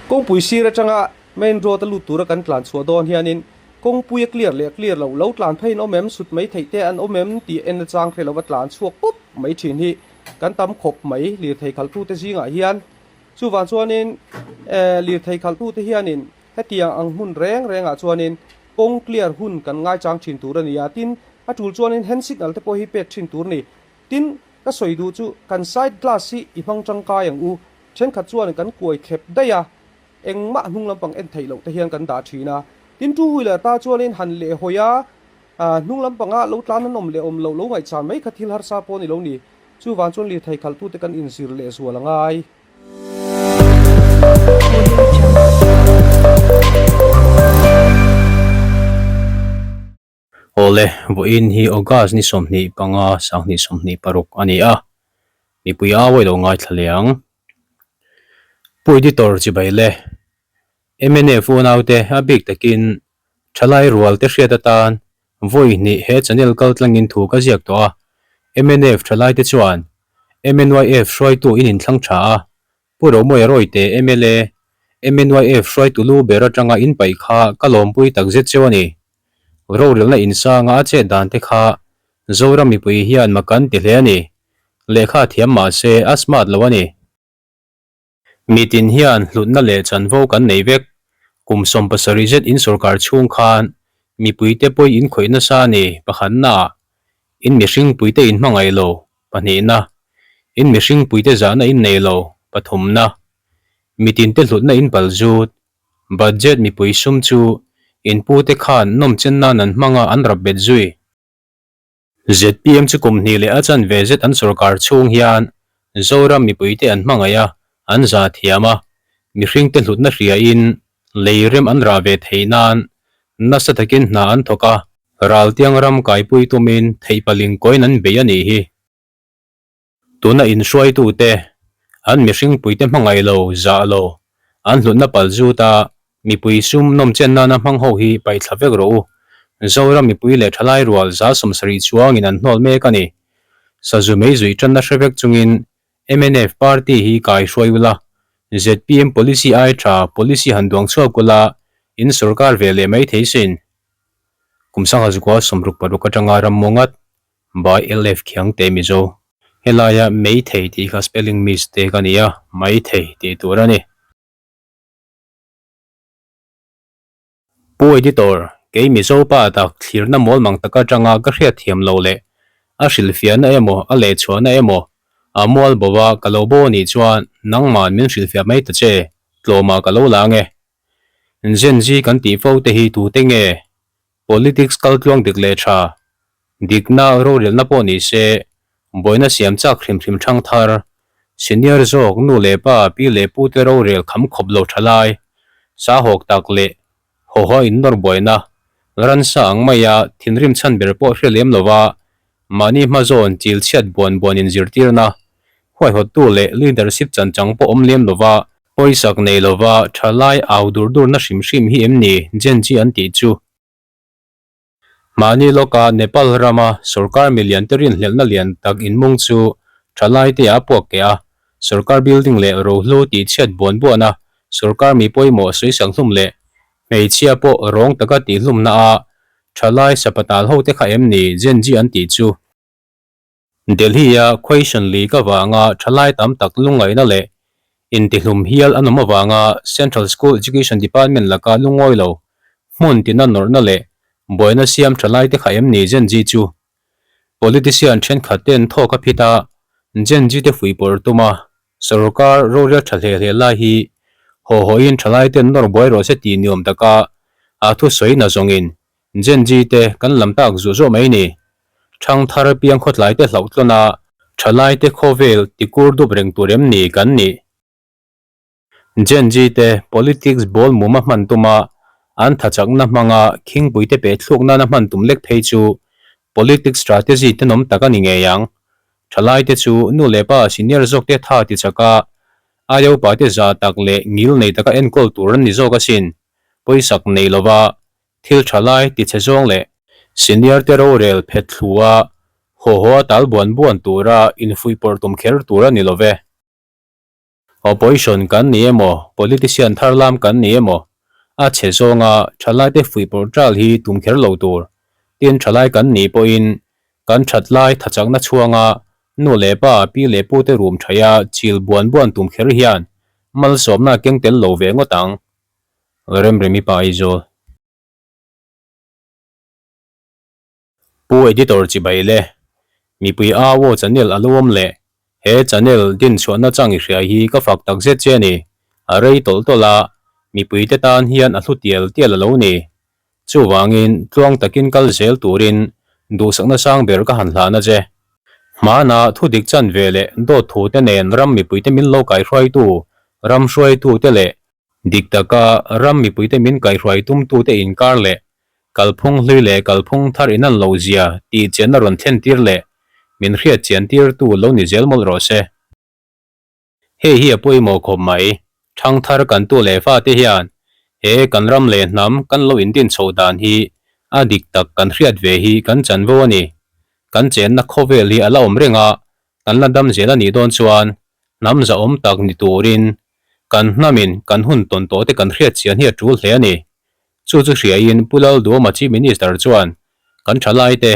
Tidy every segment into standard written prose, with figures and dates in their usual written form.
Kawngpui sir atanga main road a lut tura kan tlan chhuah dawn hianin kawngpui a clear leh clear loh lo tlan pheiin awm em, sut mai theih te an awm em tih en achang hre lova tlan chhuak pup mai thin hi kan tam khawp mai lirthei khalhtute zingah hian. Chuvang chuanin eh lirthei khalhtute hianin hetiang ang hmun reng rengah chuanin kawng clear hun kan ngaichang thin tur a ni a, tin a tul chuanin hand signal te pawh hi pek thin tur a ni. Tin, ka sawi duh chu kan side glass hi i hmang tangkai ang u, thenkhat chuan kan kuai thlep daih a, engmah hnung lampang en theih loh te hian kan dah thin a. Tin, two wheeler ta chuanin han lehhawi a, hnung lampanga lo tlan an awm leh awm loh lo ngaihchan mai kha thil harsa pawh a ni lo ni. Chuvang chuan lirthei khalhtute kan inzir lehzual a ngai. Awle, vawiin hi August ni 25, 2026 a ni a, mipui a awilo ngaithla leh ang. Pu Editor chibai le, mnf unaute a bik takin thalai rual te hriat atan vawi hnih he channel kal tlangin thu ka ziak tawh a, mnf thalai te chuan MNYF hruaitu in inthlang tha a, Pu Romawia Rawite mla, MNYF hruaitu lu ber atanga in paih kha ka lawmpui takzet cheu a ni. Rorelna insanga a chet dan te kha Zoram mipui hian mak an ti hle a ni. Lehkha thiam mah se a smart lo a ni. Mitin hian hlutna leh chanvo kan nei vek. Kum 70 zet in sorkar chhung khan mipuite pawi in khawih nasa a ni pakhatnaah in mihring puite in hmangaih lo pahnihna, in mihring puite zahna in nei lo pathumna, mitinte hlutna in pal zut Budget mipui sum chu in pute khan nawmchen nan an hmang a an rap bet zui. Zpm chu kum hnih leh a chanve zet an sorkar chhung hian Zoram mipuite an hmangaih a, an za thiam a, mihringte hlutna hriain lei rem an rah ve theih nan nasa takin hna an thawk a, raltiang ram kaipui tumin theihpaling kawiin an bei a nih hi. Tuna inhruaitute, an mihringpuite hmangaih lo, zah lo, an hlutna pal zut a, mipui sum nawmchen nana hmang ho hi paihthla vek rawh u. Zoram mipui leh thalai rual 70 chuangin an hnawl mek a ni. Sazu mei zuih tanna hre vek chungin mnf party hi kai hruai ula, zpm policy ai tha policy han duang chhuak ula, in sorkar ve leh mai thei sin. Kum 1966 atanga ram maw ngat By LF Khiangte Mizo. Helaia Meithei tih kha spelling mistake a ni a, Maithei tih tur a ni. Pu Editor, kei Mizo pa tak thlirna mawl mang tak atanga ka hriat thiam lo leh a hrilhfiahna emaw a lehchhuahna emaw a mual bo a ka lo bo a nih chuan nangman min hrilhfiah mai ta che, tlawmah ka lo la ange. Gen Z kan tih fo te hi tute nge? Politics kaltluang dik leh tha, dikna rorelna pawh ni se, buaina siam chak hrim hrim thang thar, senior zawk nu leh pa, pi leh pu te rorel kham khawp lo tha lai, sahawk tak leh hawhaw innawr buaina, ransa ang maia thinrim chhan ber pawh hre lem lova mahni hma zawn chil chhiat buan buan inzirtirna, huaihawttu leh leadership chanchang pawh awm lem lova Pawisak nei lova thalai au dur durna hrim hrim hi em ni Gen Z an tih chu? Mahni lawka Nepal rama sorkar milian te rinhlelhna lian tak inmung chu thalai te a puak keh a, sorkar building leh rohlu tihchhiat buan buan a, sorkar mi pawimawh sawisak hlum leh hmeichhia pawh rawng taka tihhlumna a thalai sapatal ho te kha em ni Gen Z an tih chu? Delhi-a question leak avanga thalai tam tak lungngaihna leh intihlum hial an awm avanga Central School Education Department laka lungawi lo hmun tina nawrhna leh buaina siam thalai te kha em ni Gen Z chu? Politician thenkhat ten thawk a phit a, Gen Z te fuihpawrh tum a, sorkar rorel tha hle hle lai hi haw hawiin thalai ten nawr buai rawh se tih ni awm taka a thusawi na zawngin Gen Z te kan lam tak zuah zuah mai ni. Thang thar piang khawtlai te hlauh tlawn a, thalai te khawvel ti kur dup reng tur em ni kan nih? Gen Z te politics ball mum a hman tum a, an thachakna hmanga khingpui te peh thluk nana hman tum lek phei chu politics strategy tenawm tak a ni ngei ang. Thalai te chu nu leh pa senior zawk te tha ti chak a, aia upa te zah tak leh ngil nei taka enkawl tur an ni zawk asin. Pawisak nei lova Thil tha lai ti chhe zawng leh senior te rorel phet thlu a, haw haw a tal buan buan tura infuihpawrh tum kher tur a ni lo ve. Opposition kan ni emaw, politician thar lam kan ni emaw, a chhe zawnga thalaite fuihpawrh ṭal hi tum kher lo tur. Tin, thalai kan nih pawhin kan that lai thachakna chhuanga nu leh pa, pi leh pute rum thaia chil buan buan tum kher hian malsawmna keng tel lo ve ngawt ang. Remremi pa Aizawl. Pu Editor chibai le. Mipui au aw channel a lo awm leh he channel din chhuahna chang i hria hi ka fak tak zet che a ni. A rei tawlh tawlh a, mipui te tan hian a hlu tial tial a lo ni. Chuvangin tluang takin kal zel turin duhsakna sang ber ka han hlahna che. Hmana thu dik chan ve leh dawt thu te nen ram mipuite min lo kaihruaitu ram hruaitu te leh Dik taka ram mipuite min kaihruai tumtute inkar leh kalphung hlui leh kalphung thar inan lo zia tih chianna rawn thlen tir leh min hriat chian tirtu lo ni zel mawlh rawh se. Hei hi a pawimawh khawp mai. Thangthar kan tu leh fate hian he kan ram leh hnam kan lo indin chhoh dan hi a dik tak kan hriat ve hi kan chanvo a ni. Kan chenna khawvel hi a la awm reng a, kan la dam zel a nih dawn chuan hnam zahawm tak ni turin kan hnamin kan hun tawn tawh te kan hriat chian hi a tul hle a ni. Chu chu hriain Pu Lalduama Chief Minister chuan kan thalaite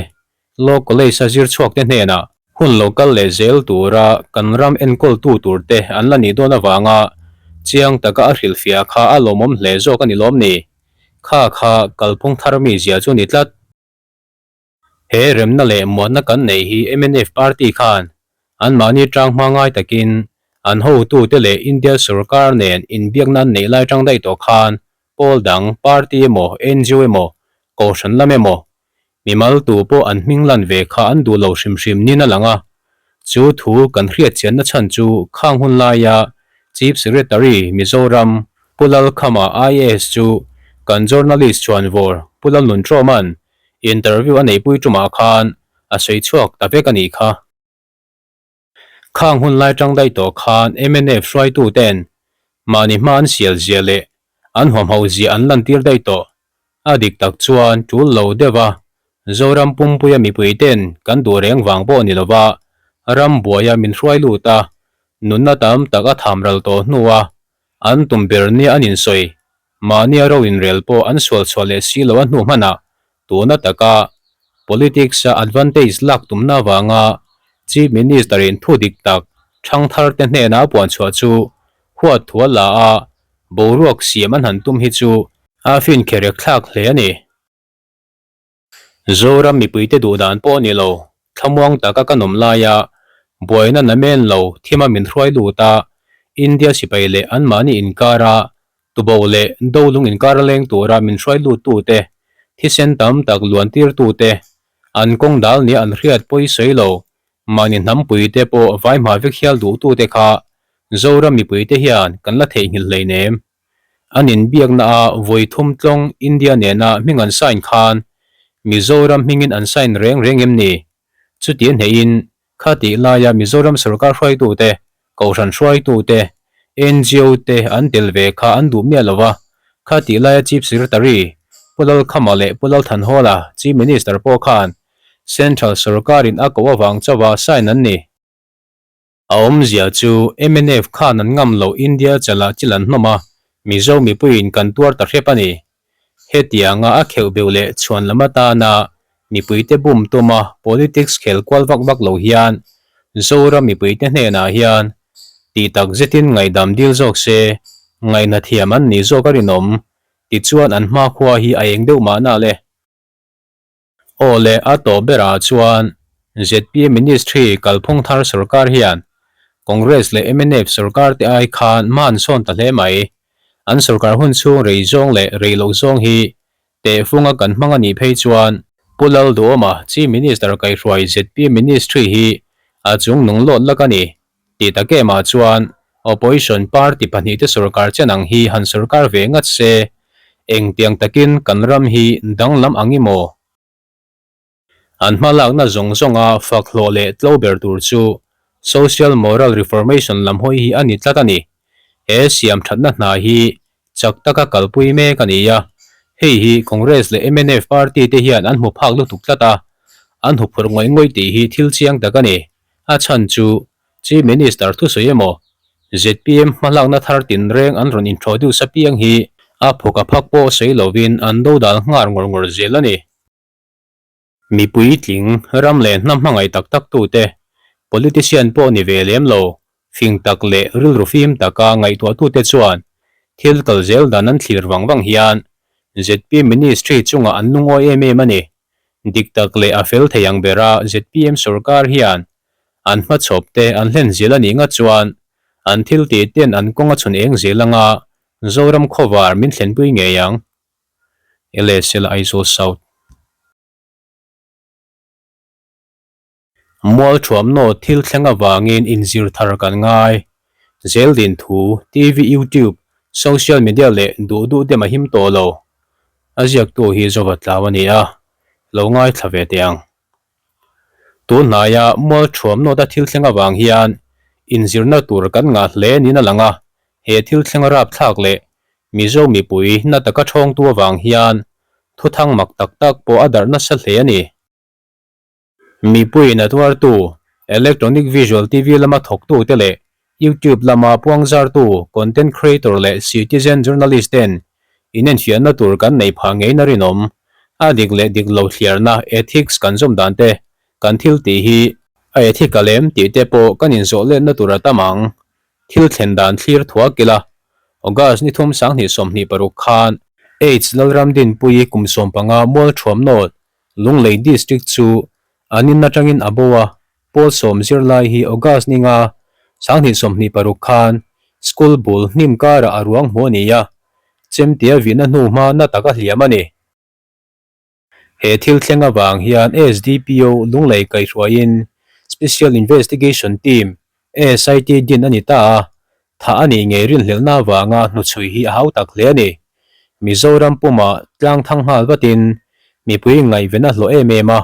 Law College a zir chhuak te hnenah hun lo kal leh zel tura kan ram enkawltu tur te an la nih dawn avanga chiang taka a hrilhfiah kha a lawmawm hle zawk a ni lawm ni. Kha kha kalphung thar mi zia chu ni tlat. He remna leh muanna kan neih hi mnf party khan anmahni tang hma ngai takin an hotute leh India sorkar nen inbiakna an neih lai tang daih tawh khan pawl dang, party emaw, ngo emaw, kohhran lam emaw, mimal tu pawh an hming lan ve kha an duh lo hrim hrim nin a lang a. Chu thu kan hriat chianna chhan chu khang hun laia Chief Secretary Mizoram Pu Lalkhama IAS chu kan journalist chhuanvawr Pu Lalnunṭawma'n Interview a neihpui tumah khan a sawi chhuak ta vek a nih kha. Khang hun lai tang daih tawh khan mnf hruaitu ten mahni hma an sial zia leh an huamhauh zia an lantir daih tawh. A dik tak chuan tul lo deuh a, Zoram pumpuia mipui ten kan duh reng vang pawh ni lova ram buaia min hruai lut a, nunna tam tak a tham ral tawh hnua an tum ber nia an insawi Mahnia ro inrel pawh an sual chhuah leh si lo a hnu hmanah tuna taka politics-a advantage lak tumna avanga Chief Minister-in thu dik tak thangthar te hnena a puan chhuah chu huat thu a la a, boruak siam an han tum hi chu a finkherek thlak hle a ni. Zoram mipuite duh dan pawh a ni lo, thlamuang taka ka nawm laia buaina na men lo thima min hruai lut a, India sipai leh anmahni inkara tubo leh dolung inkara leng tura min hruai luttute, thisen tam tak luan tirtute, an kawng dal nia an hriat pawi sawi lo, mahni hnampuite pawh vai hma vek hial duhtute kha Zoram mipuite hian kan la theihnghilh hleinem. An inbiakna a vawi thum tlawng India nena hming an sign khan Mizoram hmingin an sign reng reng em ni? Chuti a hneihin kha tih laia Mizoram sorkar hruaitute, kohhran hruaitute, ngo te an tel ve kha an duh miah lo va, kha tih laia Chief Secretary Pu Lalkhama leh Pu Lalthanhawla Chief Minister pawh khan Central sorkarin a koh avang chauha sign an ni. A awmzia chu mnf khan an ngam loh India chalah chil an hnawm a, Mizo mipuiin kan tuar ta hrep a ni. Hetianga a kheuh beuh leh chhuan lam atana mipuite bum tuma politics khel kual vak vak lo hian Zoram mipuite hnenah hian tih tak zetin ngaihdam dil zawk se, ngaihna thiam an nih zawk a rinawm, tichuan an hmakhua hi a eng deuh mahna le. Aw le a tawp berah chuan zpm Ministry kalphung thar sorkar hian Congress leh mnf sorkar te ai khan hma an sawn ta hle mai. An sorkar hun chhung rei zawng leh rei loh zawng hi tehfunga kan hmang a nih phei chuan Pu Lalduhawma Chief Minister kaihhruai zpm Ministry hi a chung nung lawt lak a ni. Tih tak emah chuan Opposition party pahnihte sorkar chen ang hi han sorkar ve ngat se, engtiang takin kan ram hi danglam ang i maw? An hmalakna zawng zawnga fak hlawh leh tlo ber tur chu Social Moral Reformation lam hawi hi a ni tlat a ni. He siam thatna hna hi chak taka kalpui mek a ni a, hei hi Congress leh mnf party te hian an hmu phak lutuk tlat a, an huphurh ngawih ngawih tih hi thil chiang tak a ni. A chhan chu Chief Minister thusawi emaw, Zpm hmalakna thar tinreng an rawn introduce apiang hi a phawk a phak pawh sawi lovin an dodal nghar ngawr ngawr zel a ni. Mipui tling, ram leh hnam hmangaih tak tak tute, politician pawh ni ve lem lo, fing tak leh rilru fim taka ngaihtuahtute chuan thil kal zel dan an thlir vang vang hian zpm ministry chungah an lungawi em em a ni. Dik tak leh a fel thei ang bera zpm sorkar hian an hmachhawp te an hlen zel a nih ngat chuan an thil tih ten an kawng a chhun eng zel anga Zoram khawvar min thlenpui ngei ang. LSL Aizawl South. Mual thuamnaw thil thleng avangin inzir thar kan ngai. Zeldin thu, TV, YouTube, social media leh duh duh dem a him tawh lo. A ziaktu hi Zova Tlau a ni a, lo ngaithla ve teh ang. Tun hnaia mual thuamnawta thil thleng avang hian inzirna tur kan ngah hle niin a lang a, he thil thleng rapthlak leh Mizo mipui na taka thawngtu avang hian thuthang mak tak tak pawh a darh nasa hle a ni. Mipuiin a tuartu, electronic visual TV lama thawktute leh YouTube lama puangzartu content creator leh citizen journalist ten inenfiahna tur kan neih phah ngeiin a rinawm. A dik leh dik lo thliarna ethics kan zawm dan te, kan thil tih hi a ethical em tih te pawh kan inzawh letna tur a tam ang. Thil thlen dan thlir thuak ila, August ni thum 2026 khan AIDS Lalramdinpuii kum 15 Mualthuamnawt Lunglei District chu an in atangin a bo a, pawl sawm zirlai hi August ni nga 2026 khan school bul hnim karah a ruang hmu a ni a, chemtia vihna hnu hma na taka hliam a ni. He thil thleng avang hian SDPO Lunglei kaihhruaiin Special Investigation Team, SIT, din a ni ta a, Thah a nih ngei rinhlelhna avanga hnuchhui hi a hau tak hle a ni. Mizoram pumah tlang thang nghal vatin mipui ngaihven a hlawh em em a,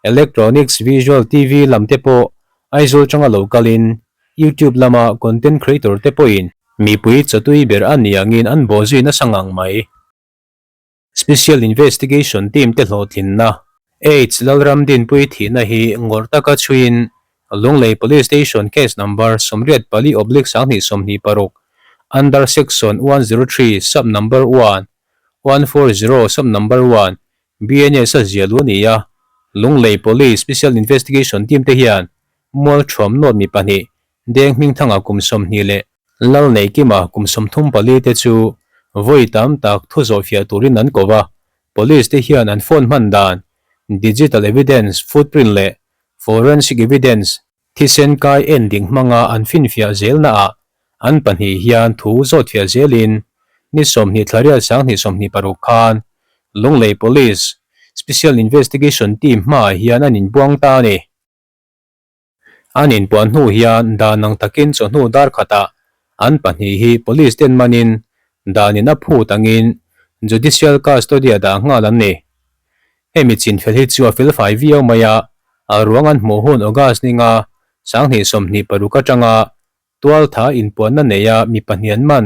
electronics, visual, TV lam te pawh Aizawl tanga lo kalin YouTube lama content creator te pawhin mipui chawtui ber a ni angin an bawhzui nasa ngang mai. Special Investigation Team te hlawhtlinna, Aids Lalramdinpui thihna hi ngawrh taka chhuiin Lunglei Police Station Case Number 84 oblique 2026 under Section 103 Sub Number 1, 140 Sub Number 1 BNS a ziah luh a ni a, Lunglei Police Special Investigation Team te hian mual thuam nawt mi pahnih Deng Hmingthanga kum 20 leh Lal Neihkima kum 34 te chu vawi tam tak thu zawhfiah turin an ko va, Police te hian an phone hman dan, digital evidence, footprint leh forensic evidence, thisen kai en ding hmanga an finfiah zelnaah an pahnih hian thu zawtfiah zelin ni 20 thla riat 2026 khan Lunglei Police Special Investigation Team hmaah hian an inbuang ta a ni. An inpuan hnu hian dan ang takin chawhnu dar khatah an pahnih hi police ten manin danin a phut angin judicial custody a dah nghal an ni. Hemi chinfel hi chu a felfai viau mai a, a ruang an hmuh hun August ninga 2026 atanga Tualtha inpuanna neia mi pahnih an man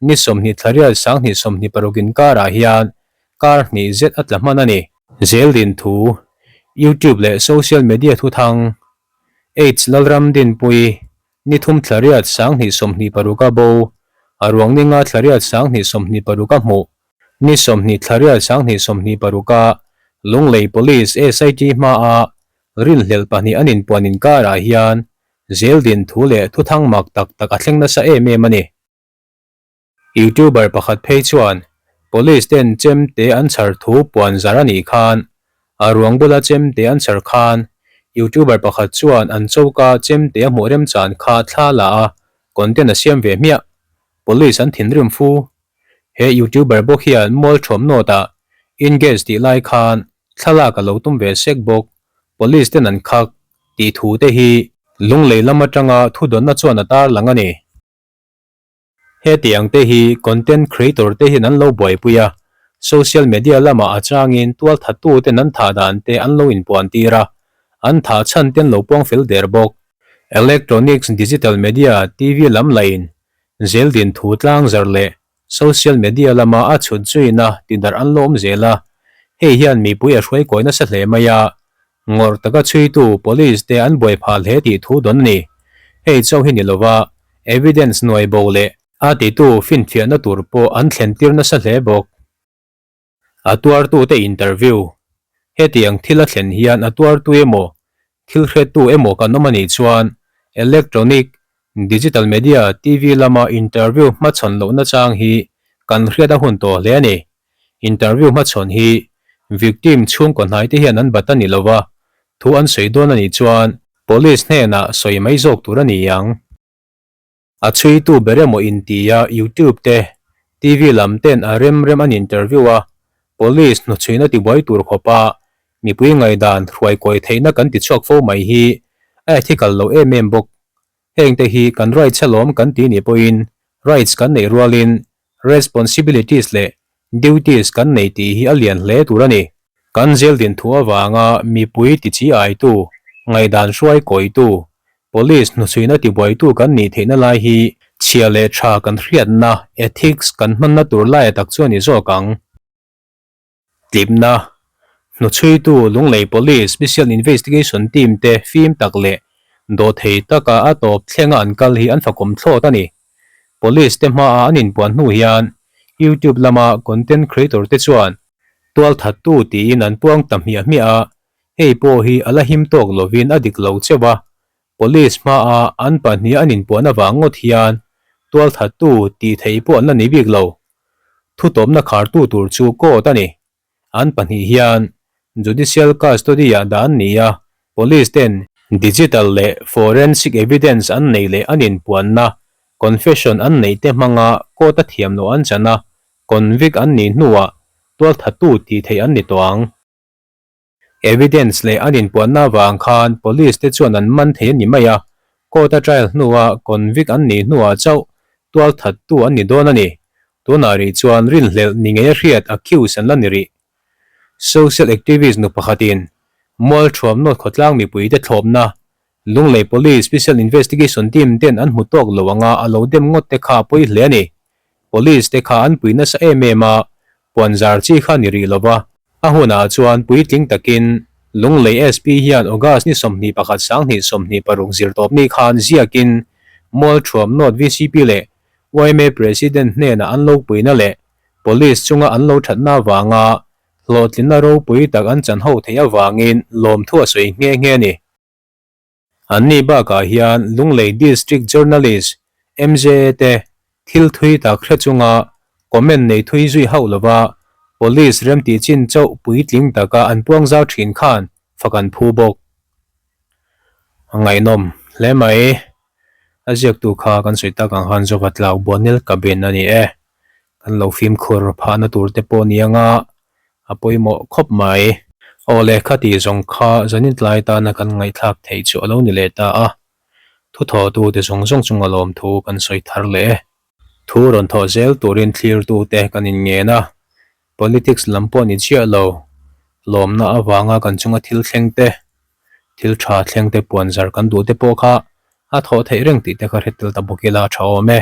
ni 20 thla riat 2026 inkarah hian kar hnih zet a tla hman a ni. Zeldin thu, YouTube leh social media thuthang, AIDS Lalram Dinpui, ni thum thla riat 2026 a bo, a ruang ni nga thla riat 2026 a hmuh, ni 20 thla riat 2026 a Lunglei Police SIT hmaa rinhlelh pahnih an inpuan inkarah hian Zeldin thu leh thuthang mak tak tak a thleng nasa em em a ni. YouTuber pakhat phei chuan Police ten chemte an chhar thu puan zar a nih khan a ruang bula chemte an chhar khan YouTuber pakhat chuan an choka chemte a hmuh remchan kha thla la a content a siam ve hmiah. Police an thinrim fu. He YouTuber bawk hian mual thuam nawtah engage tih lai khan thlalak a lo tum ve sek bawk. Police ten an khak tih thu te hi Lunglei lam atanga thudawnna chuan a tarlang a ni. Hetiang te hi content creator te hian an lo buaipui a, social media lamah a changin tualthattu ten an thah dan te an lo inpuan tir a, an thah chhan te an lo puang fel der bawk. Electronics, digital media, TV lam lain zeldin thu tlang zarh leh Social media lama a chhut zuina tidarh an lo awm zel a, hei hian mipui a hruai kawi nasa hle mai a, ngawrh taka chhuitu police te an buai phah hle tih thu dawn a ni. Hei chauh hi ni lova, Evidence nuai bo leh a titu finfiahna tur pawh an thlentir nasa hle bawk. A tuartute interview, Hetiang thil a thlen hian a tuartu emaw, thil hrettu emaw kan awm a nih chuan electronic, digital media, TV lama interview hmachhawn lohna chang hi kan hriat a hun tawh hle a ni. Interview hmachhawn hi victim chhungkaw hnaite hian an bat a ni lova, thu an sawi dawn a nih chuan police hnenah sawi mai zawk tur a ni ang. A chhuitu ber emaw intia YouTube te, TV lam ten a rem rem an interview a, police hnuchhuina tibuai tur khawpa mipui ngaihdan hruaikawi theihna kan tichhuak fo mai hi a ethical lo em em bawk. Hengte hi kan rights alawm kan ti nih pawhin rights kan neih rualin responsibilities leh duties kan nei tih hi a lian hle tur a ni. Kan zel din thu avanga mipui tichi aitu, ngaihdan hruai kawitu, police hnuchhuina tibuaitu kan nih theihna lai hi chhia leh tha kan hriatna, ethics, kan hmanna tur laia tak chu a ni zawk ang. Tlipna, Hnuchhuitu Lunglei Police Special Investigation Team te fim tak leh dawhthei taka a tawp thlenga an kal hi an fakawm thlawt a ni. Police te hmaah an inpuan hnu hian YouTube lama content creator te chuan tualthattu tiin an puang ta hmiah hmiah a, hei pawh hi a la him tawk lovin a dik lo cheuh a, Police hmaah an pahnih an inpuan avang ngawt hian tualthattu tih theih pawh an la ni bik lo. Thutawpna khartu tur chu court a ni. An pahnih hian judicial custody-ah dah an ni a, police ten digital leh forensic evidence an neih leh an inpuanna, confession an neih te hmanga court-a thiam loh an chan a, convict an nih hnuah tualthattu tih theih an ni tawh ang. Evidence leh an inpuanna avang khan police te chuan an man thei a ni mai a, court a trial hnua convict an nih hnuah chauh tualthattu an ni dawn a ni. Tunah rih chuan rinhlelh ni ngei a hriat accused an la ni rih. Social activist nu pakhatin Mualthuam North khawtlang mipuite thlawpna Lunglei Police Special Investigation Team ten an hmu tawk lo anga a lo dem ngawt te kha a pawi hle a ni. Police te kha an pui nasa em em a, puan zar chi kha ni rih lova. A hunah chuan puitling takin Lunglei SP hian August ni 21 2026 zirtawpni khan ziakin Mualthuam North VCP leh yma President hnenah an lo puina leh Police chunga an lo thatna avanga hlawhtlinna ropui tak an chan ho theih avangin lawmthu a sawi nghe nghe a ni. Anni bakah hian Lunglei District Journalist MJA te thil thui tak hre chunga comment nei thui zui hauh lova Police remtih chin chauh puitling taka an puang zau thin khan fak an phu bawk. A ngaihnawm hle mai. A ziaktu kha kan sawi tak ang khan Zova Tlau Buanil Cabin a ni e. Kan lo fimkhur phahna tur te pawh ni anga a pawimawh khawp mai. Aw le khati zawng kha zanin tlai tana kan ngaihthlak theih chu a lo ni leh ta a, thu thawhtute zawng zawng chunga lawmthu kan sawi thar leh e. Thu rawn thawh zel turin thlirtute kan inngen a, politics lam pawh ni chiah lo, lawmna avanga kan chunga thil thleng te, thil tha thleng te puan zar kan duh te pawh kha a thawh theih reng tih te kha hre tel ta bawk ila a tha awm e.